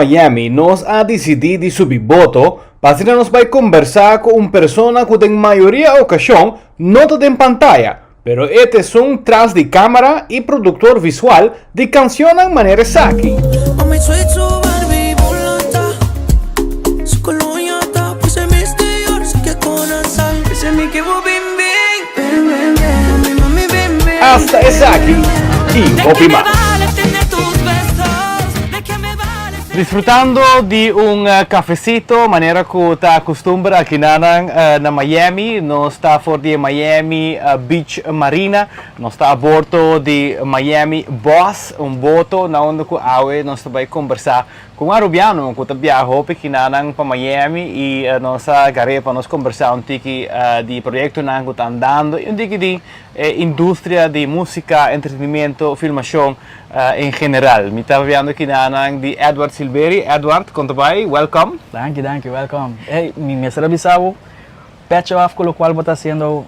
Miami nos a disidí di subi boto pa asina nos bai kombersá ku un persona ku den mayoria okashon no ta den pantaya, pero e ta esun tras di kámara i produktor visual di kansionnan manera esaki. Asta esaki i hopi mas. Disfrutando di un cafecito manera cu ta custumber akinanan na Miami. Nos ta for di e Miami Beach Marina. Nos ta a bordo di Miami Boss, un boto na unda cu awe nos ta bay combersa cu un Arubiano cu ta biaha hopi kinanan pa Miami y nos a gar'é pa nos combersa un tiki di proyectonan cu ta andando y un tiki di e industria di musica, entretenimiento, filmacion en general. Mi ta papiando kinanan di Edward Silveri. Edward, con ta bay? Welcome. Danki, danki, welcome. Hey, mi mester a bisa bo, petje af cu locual bo ta haciendo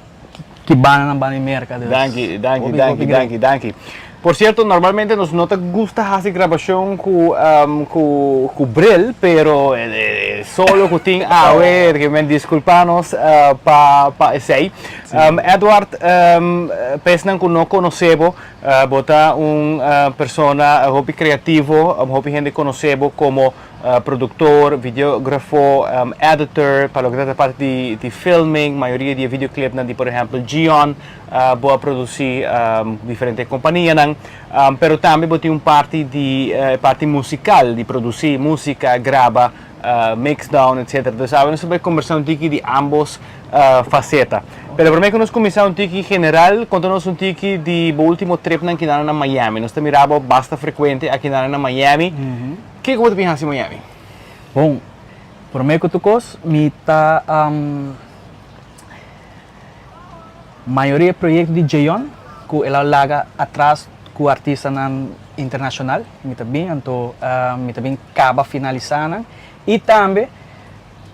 ki banda nan banda di Merca. Dus, Danki, danki, hopi, danki, hopi great. danki, danki. Por cierto, normalmente nos no ta gusta haci grabacion cu, cu, cu bril, pero e solo cu tin awe, ke men disculpa nos pa, pa esey. Edward, pa esnan cu no conoce bo, Bo ta un persona hopi creativo, hopi hende conoce bo como productor, videografo, editor, pa loke ta ta parti di filming, mayoria di e videoclipnan di por ehempel Gion bo a produci diferente companianan, pero tambe bo tin un parti di e parti musical, di produci musica, graba, mix down, etcetera. Entonces awe nos ta bay conversa un tiki di ambos faceta. Pero prome cu nos cuminsa un tiki general, conta nos un tiki di bo ultimo tripnan kinan na Miami. Nos ta mira bo basta frecuente akinan na Miami. Kico bo ta bin haci Miami? Bon, prome cu tur cos mi ta mayoria proyecto di Jeon cu el a laga atras cu artistanan internacional mi ta bin, anto mi ta bin caba finalisa nan y tambe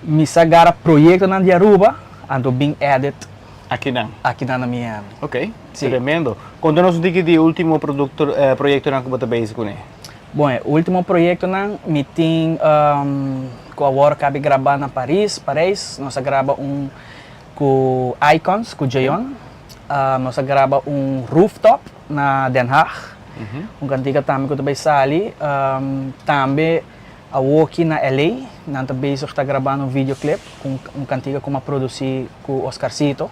Mi sa gara proyectonan di Aruba, anto bin edit Akinan. akinan na Miami. Ok, Sí. tremendo. Conta nos un tiki di e ultimo producto, proyectonan cu bo ta bezig cune. Bon, e ultimo proyectonan mi tin cu awor cabi graba na Paris, Parijs. Nos a graba un cu Icons, cu Jeon. Nos a graba un rooftop na Den Haag. Un cantica tambe cu ta bay sali. Tambe Awoki na LA, nan ta bezig ta grabando un videoclip cu un cantica cu mi a produci cu Oscarcito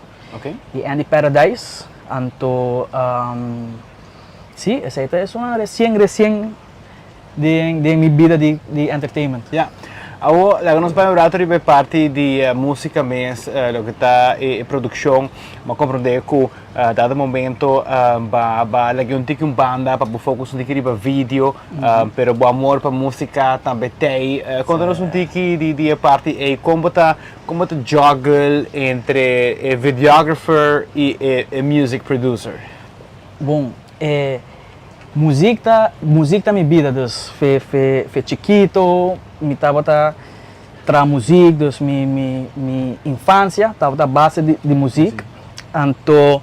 y Andy Paradise. Anto, si, esey ta esun recien recien den den mi bida di di entertainment. Ya. Awo, laga nos bai un rato riba e parti di musica mes, loke ta e produccion. Mi a comprende cu Dado momento ba ba lag'é un tiki un banda pa bo focus un tiki riba video, pero bo amor pa musica tambe t'ei. Conta nos un tiki di di e parti ei, con bo ta con bo ta juggle entre e videographer y e e music producer? Bon, e muziek ta muziek ta mi bida, dus fe fe fe chikito mi tabata Traha muziek, dus mi mi mi infancia tabata a base di di muziek. Anto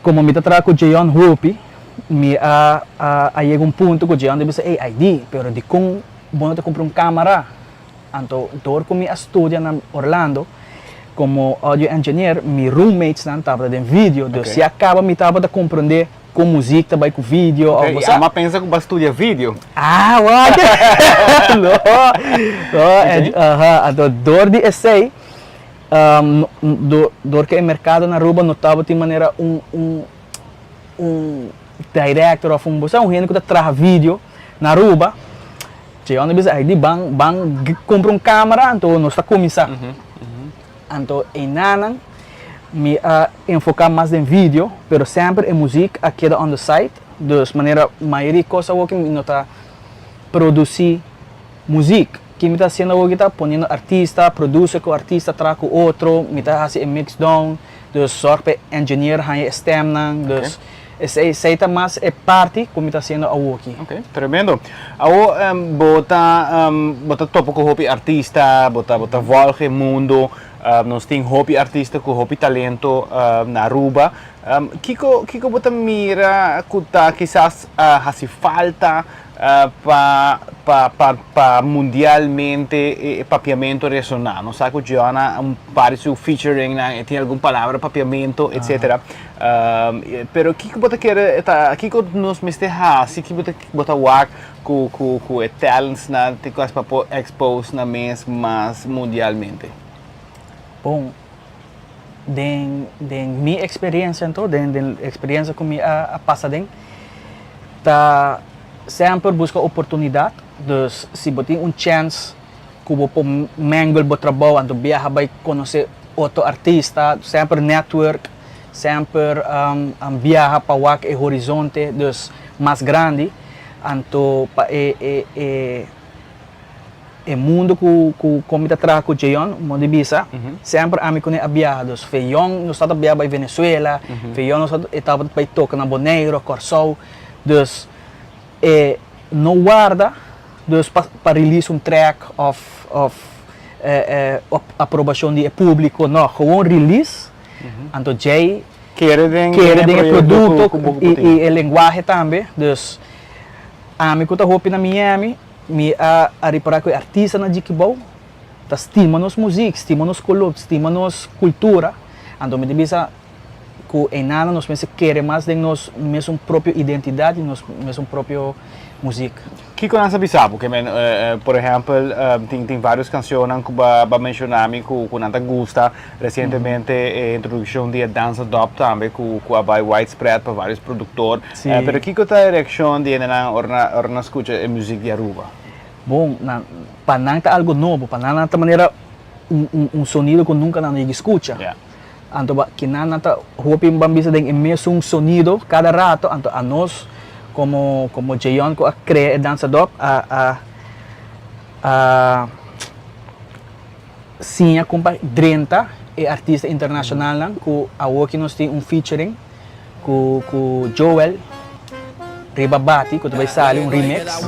como mi ta traha cu Jeon hopi, mi a a a yega un punto cu Jeon ta bisa, ey ID, pero dicon bo no ta cumpra un camara? Anto door cu mi a studia na Orlando como audio engineer, mi roommatesnan tabata den video, dus ya caba mi tabata comprende Con muziek ta bay cu video of bo sa. Ama pensa cu bo a studia video. Ah wak. No no aha anto door di esey door cu e mercado na Aruba no tabatin manera un un un director of un bo sa un hende cu ta traha video na Aruba Jeon a bisa ay di ban ban cumpra un camera anto nos ta cuminsa. Anto einanan mi a enfoca mas den video, pero semper e muziek a keda on the side, dus manera mayoria cos awoki mi no ta produci muziek. Ki mi ta haciendo awoki ta poniendo artista, producer cu artista traha cu otro, mi ta haci e mix down, dus zorg pa e engineer haña e stemnan, dus esey esey ta mas e parti cu mi ta haciendo awoki. Ok, tremendo. Awo bo ta bo ta topa cu hopi artista, bo ta bo ta volg e mundo, nos tin hopi artista cu hopi talento na Aruba. Kico kico bo ta mira cu ta kisas haci falta? Pa pa pa pa mundialmente e papiamento resona. Nos sa cu Gianna un par di su featuringnan e tin algun palabra papiamento etcetera. Pero kico bo ta kere ta kico nos mester haci kico bo ta bo ta wak cu cu cu e talentsnan tin cos pa por expose nan mes mas mundialmente? Bon, den den mi experiencia anto den den experiencia cu mi a a pasa den ta semper busca oportunidad dus si bo tin un chance cu bo por mengel bo trabou anto biaha bay conoce otro artista semper network semper biaha pa wak e horizonte dus mas grandi anto pa e e e E mundo ku ku kon mi ta traha ku Jeyon, mo di bisa, semper ami kuné a biaha. Dus fe yòn nos tabata biaha bai Venezuela, fe yòn nos e tabata bai toka na Boneiru, Kòrsou. Dus e no warda dus pa pa release un track òf òf aprobashon di e públiko, no, gewoon release. Anto djei Kere den kere den e proyekto produkto ku bo i tin. i e lenguahe tambe. Dus ami ku ta hopi na Miami. Mi a a ripará ku e artistanan dje kibou ta stima nos muzik, stima nos koló, stima nos kultura. Anto mi ta bisa ku einana nos mester kere mas den nos mesun propio identidat i nos mesun propio muzik. Kiko nan sa bisa bo? Ke men, por ehèmpel, tin tin vários kanshonnan ku bo a menshoná mi ku ku nan ta gusta. Resientemente e introdukshon di e danza dub tambe ku ku a bai widespread pa vários produktor. Sí. Pero kiko ta e reakshon di hendenan ora nan ora nan skucha e muzik di Aruba? Bon, nan pa nan ta algo nobo, pa nan nan ta manera un un un sonido ku nunka nan a yega skucha. Ya. Anto ba kinan nan ta hopi ban bisa den e mesun sonido kada rato, anto anos komo komo Jeyon ku a krea e danza dub a a a siña kon pa drenta e artista internashonalnan ku awoki nos tin un featuring ku ku Joel riba bati ku ta bai sali un remix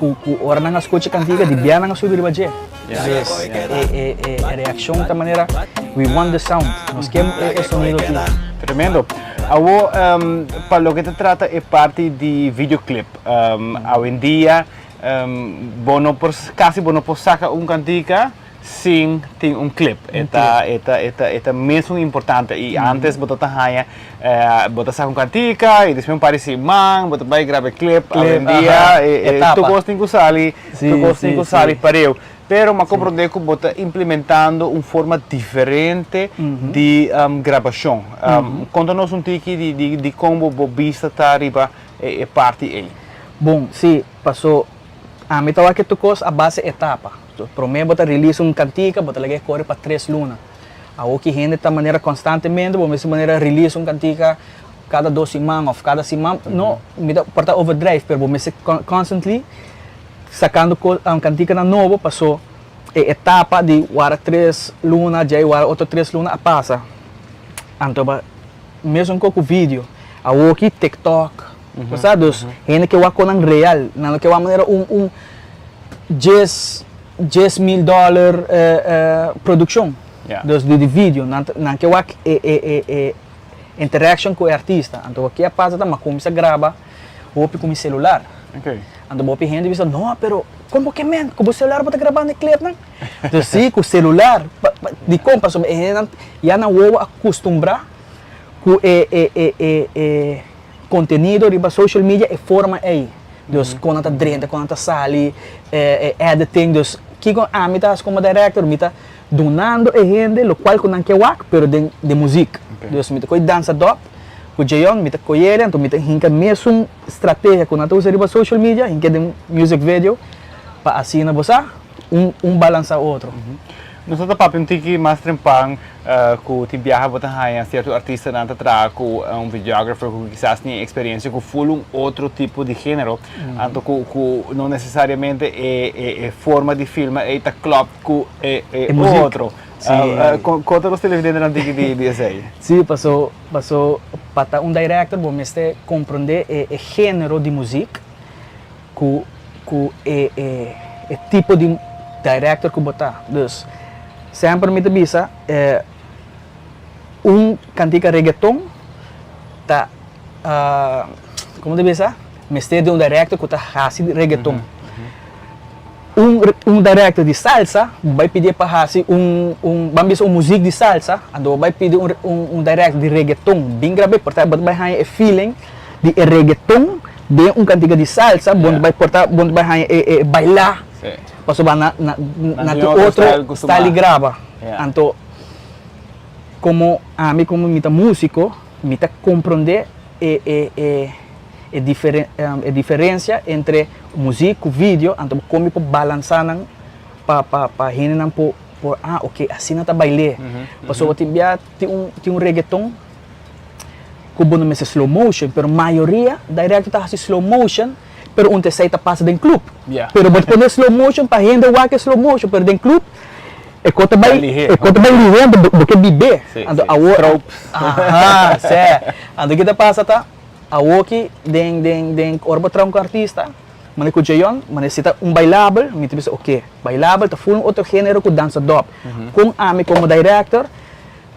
ku ku ora nan a skucha kantika di bia nan a subi riba dje. Dus e e e reakshon ta manera we want the sound nos ke e sonido aki. Tremendo. Awo pa loke ta trata e parti di videoclip awendia Bo no por, casi bo no por saca un cantica sin tin un clip. E ta, e ta, e ta, e ta mesun importante. Y antes bo ta ta haña, bo ta saca un cantica y despues un par di siman bo ta bay graba e clip. Awendia e tur cos tin cu sali, tur cos tin cu sali pareu. Pero mi a comprende cu bo ta implementando un forma diferente di grabacion. Conta nos un tiki di, di con bo bista ta riba e parti ey. Bon, si, paso ami ta wak e tur kos a base etapa. Prome bo ta release un kantika, bo ta laga e kore pa tres luna. Awor ki hende ta manera konstantemente, bo mester manera release un kantika kada dos siman òf kada siman. No, mi ta por ta overdrijf, pero bo mester constantly sakando kos, kantikanan nobo paso e etapa di wara tres luna, djei wara otro tres luna a pasa. Anto ba mesun kos ku video. Awor ki TikTok. Bo sa dus hende ke wak konan real, nan lo ke wak manera un un djes djes mil dollar produccion dus di di video, nan nan ke wak e e e e interaction ku e artista, anto wak a pasa ta mi a cuminsa graba hopi ku mi celular, anto hopi hende bisa no pero kon bo ke men ku bo celular bo ta grabando e clipnan? Dus si ku celular, dikon? Pasobra e hendenan ya nan wowo a custumbra ku e e e e e Contenido riba social media e forma ey. Dus con nan ta drenta, con nan ta sali, e editing. Dus kico ami ta haci como director, mi ta dunando e hende locual cu nan ke wak, pero den den muziek. Dus mi ta coy danza dop cu Jeon, mi ta coy ele, anto mi ta hinca mesun strategia cu nan ta usa riba social media, hinca den music video, pa asina bo sa un un balansa otro. Nos ta papia un tiki mas trempan ku tin biaha bo ta haña sierto artistanan ta traha ku un videographer ku kisas tin eksperensia ku ful un otro tipo di género, anto ku ku no nesesariamente e e e forma di filma ei ta klòp ku e e otro. Kon ta nos televidentenan tiki di di esei? Sí, paso paso pa ta un director bo mester komprondé e e género di muzik ku ku e e e tipo di director ku bo ta. Dus semper mi ta bisa un kantika reggaeton ta komo ta bisa? Mester di un director ku ta hasi reggaeton. Un un director di salsa, bo bai pidi e pa hasi un un ban bisa un muzik di salsa, anto bo bai pidi un un un director di reggaeton bin grab'é por ta bo ta bai haña e feeling di e reggaeton den un kantika di salsa, bo no ta bai por ta bo no ta bai haña e e bailá pasobra na na na tin otro style di graba. Anto komo ami komo mi ta músiko mi ta komprondé e e e e diferen e diferencia entre muziek cu video anto bo con mi por balansa nan pa pa pa hendenan por por ah ok asina ta bail'é pasobra tin bia tin un tin un reggaeton cu bo no mester slow motion pero mayoria director ta haci slow motion pero un ta esey ta pasa den club pero bo ta pone slow motion pa hende wak e slow motion pero den club e cos ta bay e cos ta bay lihe anto bo ke bib'é anto awor aha sè anto ki ta pasa ta Awoki den den den ora bo traha un artista, mane ku Jeyon, mane si ta un bailabel, mi ta bisa oke, bailabel ta ful un otro genero ku dansa dòp. Kon ami komo director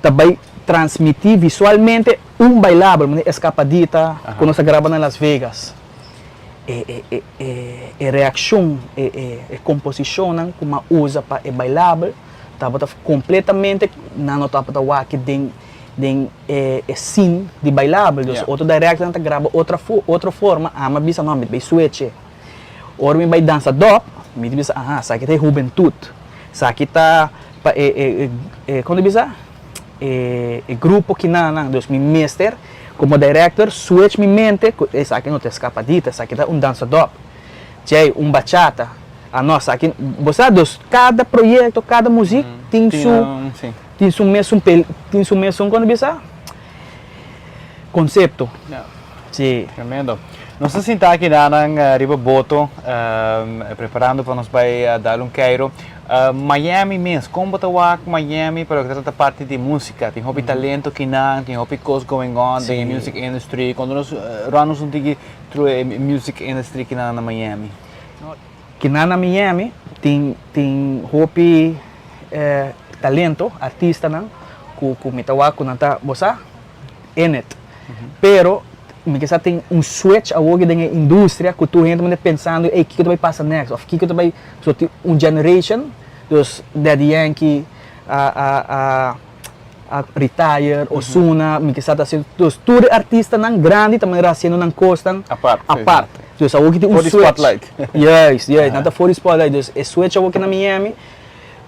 ta bai transmití visualmente un bailabel, mane Escapadita ku nos a graba na Las Vegas. E e e e e reakshon, e e e komposishonnan ku mi a usa pa e bailabel tabata kompletamente nan no tabata wak den den e e scene di bailabel, dus otro directornan ta graba otra otro forma, ami a bisa no, mi ta bay switch e. Ora mi bay dansa dòp, mi ta bisa aha, esaki ta e hubentud, esaki ta pa e e e kon ta bisa? E e grupo kinanan, dus mi mester komo director switch mi mente ku esaki no ta escapadita, esaki ta un dansa dòp. Djei, un bachata, ah no, esaki, bo sa, dus kada proyekto, kada muzik tin su. Tin su mesun pel, tin su mesun kon ta bisa? Konsepto. Ya. Si. Tremendo. Nos ta sinta aki nan riba boto, preparando pa nos bai dal un keiro. Miami mes, kon bo ta wak Miami pa loke ta trata parti di musika? Tin hopi talento kinan, tin hopi kos going on den e music industry. Konta nos, run nos un tiki through e music industry kinan na Miami. Kinan na Miami tin tin hopi talento, artistanan ku ku mi ta wak ku nan ta bo sa in it. Pero mi ke sa tin un switch awor den e industria ku tur hende ta pensando ey kiko ta bai pasa next of kiko ta bai so tin un generation dus Daddy Yankee a a a a retire, Ozuna, mi ke sa ta hasiendo, dus tur e artistanan grandi ta manera hasiendo nan kosnan Apart, sí, sí. apart. Dus awor ki tin un For di switch. spotlight. Juist, juist, nan ta for di spotlight. Dus e switch awor ki na Miami,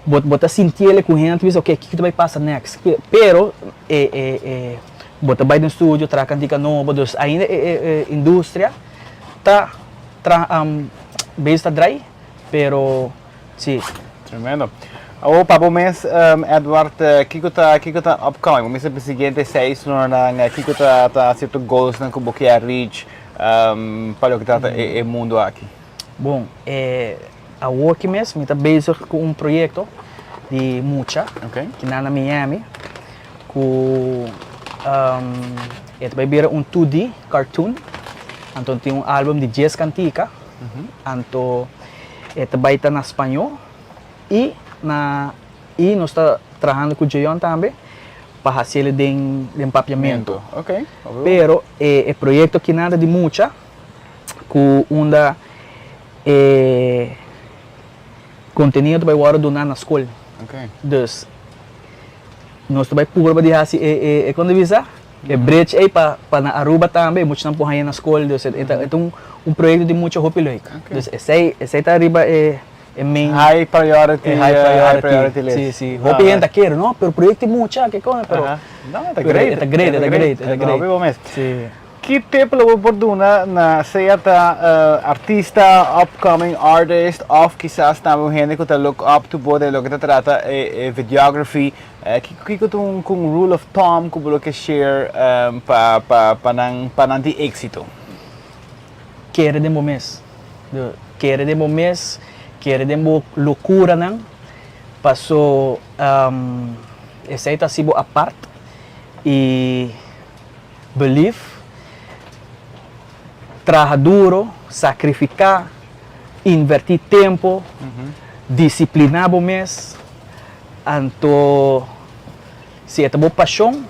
bo bo ta sintiel ku hende ta bisa ok, kiko ta bai pasa next? Pero e e e bo ta bai den studio traha kantika nobo, dus ainda e e e industria ta traha bezig ta drai, pero Sí. Tremendo. Awor pa bo mes, Edward, kiko ta kiko ta upcoming? Bo mester pa e siguiente seis lunanan, kiko ta ta sierto goalsnan ku bo kier reach pa loke ta trata e mundo aki? Bon, e awoki mes mi ta bezig ku un proyekto di mucha ki nan na Miami ku e ta bai bira un 2D cartoon, anto tin un album di dies kantika. Anto e ta bai ta na spañó i na i nos ta trahando ku Jeon tambe pa hasiel den den papiamentu. Pero e e proyekto akinan ta di mucha ku unda e kontenido ta bai wòrdu duna na skol. Dus nos ta bai purba di hasi e e e kon ta bisa? E bridge ei pa pa na Aruba tambe e muchanan por haña na skol, dus e ta e ta un un proyekto di mucha hopi leuk. Dus esei esei ta riba e e main High priority, e high high priority priority. list. Si, si. Hopi hende ta kere, no, pero proyekto di mucha, ke kos, pero No, ta pero great. e ta great, e ta great, e ta great. Hopi bo mes. Si. Ki tip lo bo por duna na sea ta artista, upcoming artist of kisas tambe un hende ku ta look up to bo den loke ta trata e videography? Kiko ta un rule of thumb ku bo lo ke share pa pa nan pa nan tin éksito? Kere den bo mes. Kere den bo mes, kere den bo lokuranan, paso esei ta hasi bo apart i belief, traha duro, sakrifiká, invertí tempu, disipliná bo mes, anto si e ta bo pashon,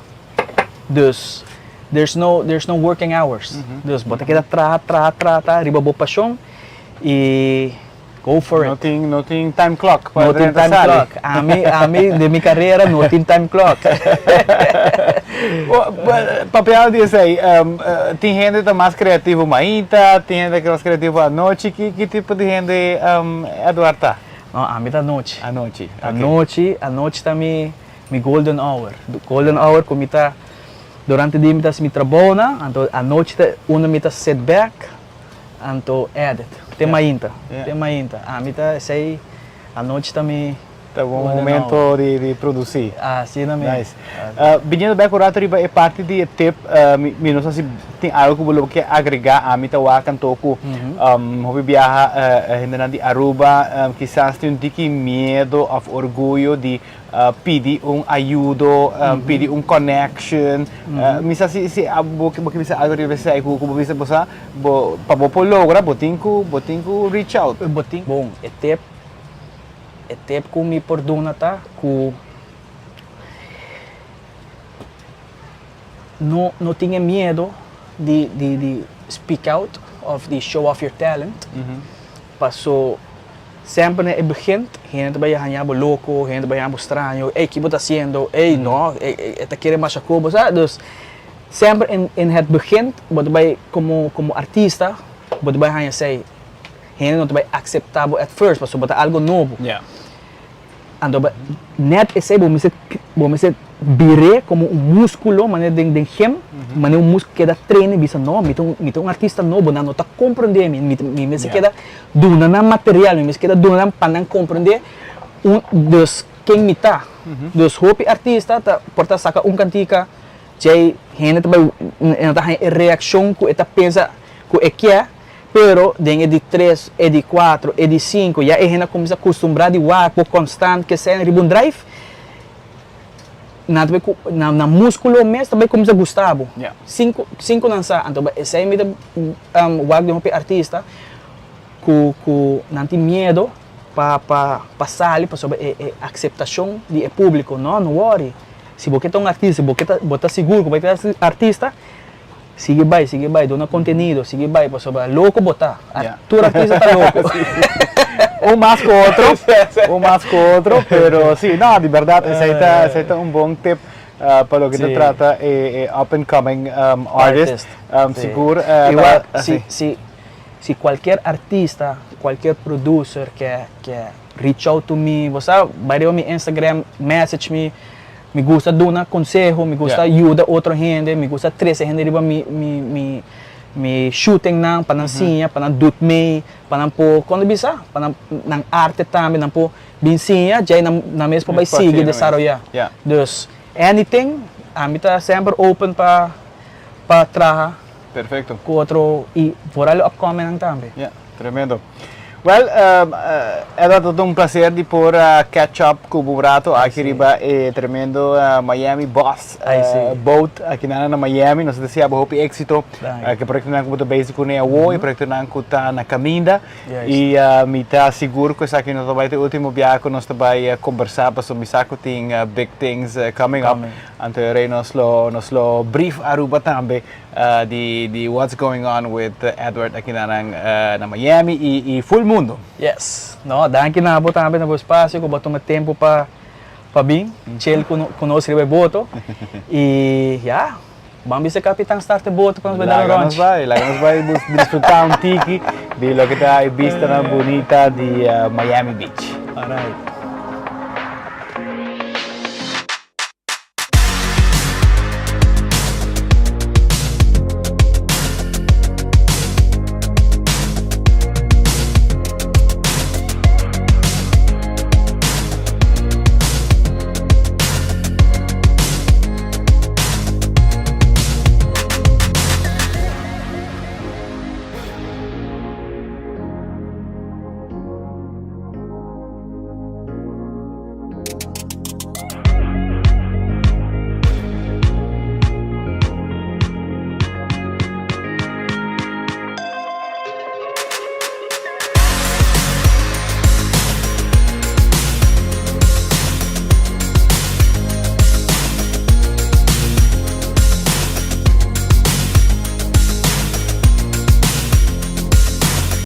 dus There's no there's no working hours. Dus bo ta keda traha traha traha traha riba bo pasion y go for No it. tin no tin time clock pa No tin drenta time sali. clock. Ami ami den mi carera no tin time clock. Papiando di esei, tin hende ta mas creativo mainta, tin hende ta mas creativo anochi, ki ki tipo di hende Edward ta? No, ami ta anochi. Anochi, ok. Anochi, anochi ta mi mi golden hour. Golden hour ku mi ta Durante dia mi ta hasi mi trabounan, anto anochi ta unda mi ta sit back, anto edit. Te mainta, te mainta. Ami ta esei anochi ta mi Ta bon momento di produci. Asina mes. Nice. Biniendo bek un rato riba e parti di e tip, mi no sa si tin algo ku bo lo ke agrega. Ami ta wak anto ku hopi biaha hendenan di Aruba kisas tin un tiki miedo of orguyo di pidi un ayudo, pidi un connection. Mi sa si si bo bo ke bisa algo riba esei ku bo bisa bo sa bo pa bo por logra bo tin ku bo tin ku reach out. Bo tin bon e tip e tip ku mi por duna ta ku no no tin e miedo di di di speak out of di show off your talent paso Semper na e begin, hende ta bai haña bo loko, hende ta bai haña bo straño, ey ki bo ta hasiendo, ey no, e ta kere masha ku bo, sa. Dus, semper in in het begin bo ta bai komo komo artista, bo ta bai haña esei, hende no ta bai akseptá bo at first pasobra bo ta algo nobo. Anto bo net esei bo mester bo mester bir'é komo un múskulo manera den den gym, manera un múskulo keda train i bisa no mi ta un mi ta un artista nobo nan no ta komprondé mi, mi mi mester keda duna nan material, mi mester keda duna nan pa nan komprondé un dus ken mi ta. Dus hopi artista ta por ta saka un kantika djei hende ta bai nan ta haña e reakshon ku e ta pensa ku e ke. Pero den e di tres, e di cuatro, e di cinco, ya e hende a cuminsa custumbrá di wak bo constant ke esei riba un drive, nan ta bai cu, nan nan musculo mes ta bai cuminsa gusta bo. Sin cu, sin cu nan sa. Anto esei mi ta wak den hopi artista cu cu nan tin miedo pa pa pa sali pasobra e e aceptacion di e publico. No, no worry. Si bo ke ta un artista, si bo ke ta, bo ta sigur cu bo ta artista, Sigui bai, sigui bai, duna contenido, sigui bai, pasobra loco bo ta. Tur artista ta loco. Un mas cu otro, un mas cu otro, pero si, no, di berdad esey ta, esey ta un bon tip pa loke ta trata e up and coming artist. Sigur Igual, si, si, si cualkier artista, cualkier producer ke, ke reach out to mi, bo sa, bai riba mi Instagram, message mi, Mi gusta duna conseho, mi gusta yuda otro hende, mi gusta trece hende riba mi mi mi mi shootingnan pa nan siña, pa nan doet mee, pa nan por, kon ta bisa? Pa nan nan arte tambe nan por bin siña, djei nan nan mes por bai sigui desaroya. Dus anything, ami ta semper open pa pa traha Perfecto. ku otro i vooral e upcomingnan tambe. Ya, tremendo. Well, Edward, ta un placer di por catch up cu bo un rato aki riba e tremendo Miami Bus boat aki nan na Miami. Nos ta desea bo hopi exito cu e proyectonan cu bo ta bezig cune awo, e proyectonan cu ta na caminda. Y mi ta sigur cu esaki no ta bay ta e ultimo biaha cu nos ta bay combersa pasobra mi sa cu tin big things coming up. Anto e rey nos lo nos lo brief Aruba tambe di di what's going on with Edward aki na nan na Miami y y full mundo. Yes. No, danki na bo tambe na bo espacio cu bo a tuma tempo pa pa bin chill cu cu nos riba e boto y ya, ban bisa capitan start e boto pa nos bai dal un Laga nos ronchi. bai, laga nos bai bus disfruta un tiki di loke ta e bistanan bunita di Miami Beach. Alright.